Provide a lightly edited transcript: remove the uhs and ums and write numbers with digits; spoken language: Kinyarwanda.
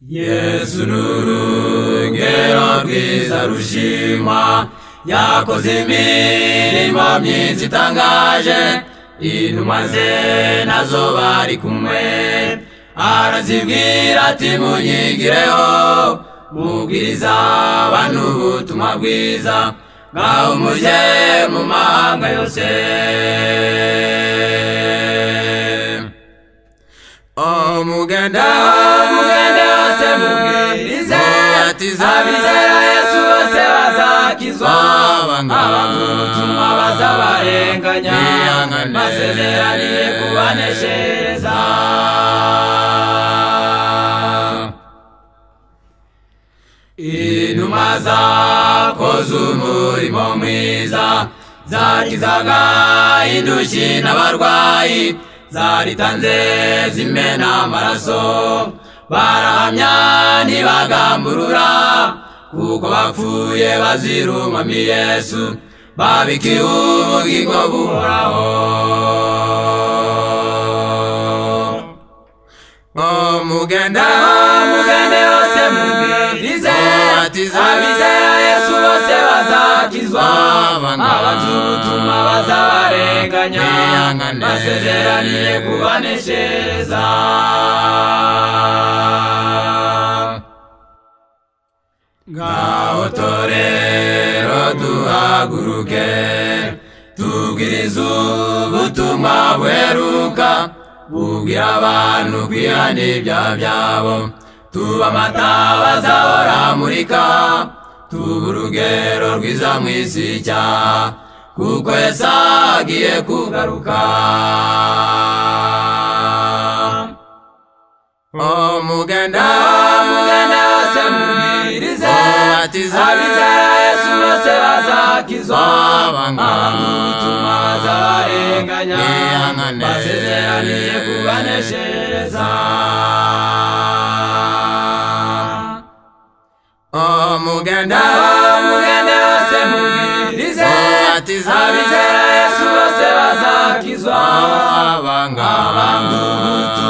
Yesu ni urugero rwiza rushimwa, yakoze imirimo myiza itangaje. Intumwa ze nazo bari kumwe, arazibwira ati: "Munyigireho, mubwiriza abantu ubutumwa bwiza, ngaho mujye mu mahanga yose." Omuganda, mugende hose mubwirize, mubatize, abizera Yesu bose bazakizwa. Abanga, abanga ubutumwa bazabarenganya, bihangane, basezeraniye kubaneshereza. Intumwa zakoze umurimo mwiza, zakizaga indushyi n'abarwayi, zaritanze zimena amaraso, barahamya ntibagamburura, kuko bapfuye bazira Umwami Yesu, babikiwe ubugingo buhoraho. Omuganda, mugende hose mubwirize, mubatize, abizera Yesu bose bazakizwa. Abanga, abanzi ubutumwa bazabarenganya, bihangane, basezeraniye kubaneshereza. Ngaho torero duhaguruke, tubwirize ubutumwa buheruka, bubwira abantu kwihana ibyaha byabo, tuba amata bazahora murika, tuba urugero rwiza mu isi nshya, kuko Yesu agiye kugaruka. Omuganda, mugende hose mubwirize, mubatize, abizera Yesu bose bazakizwa. Abanga, abanga ubutumwa bazabarenganya, bihangane, basezeraniye kubaneshereza. Omuganda, mugende hose mubwirize, mubatize, abizera Yesu bose bazakizwa. Abanga, abanga ubutumwa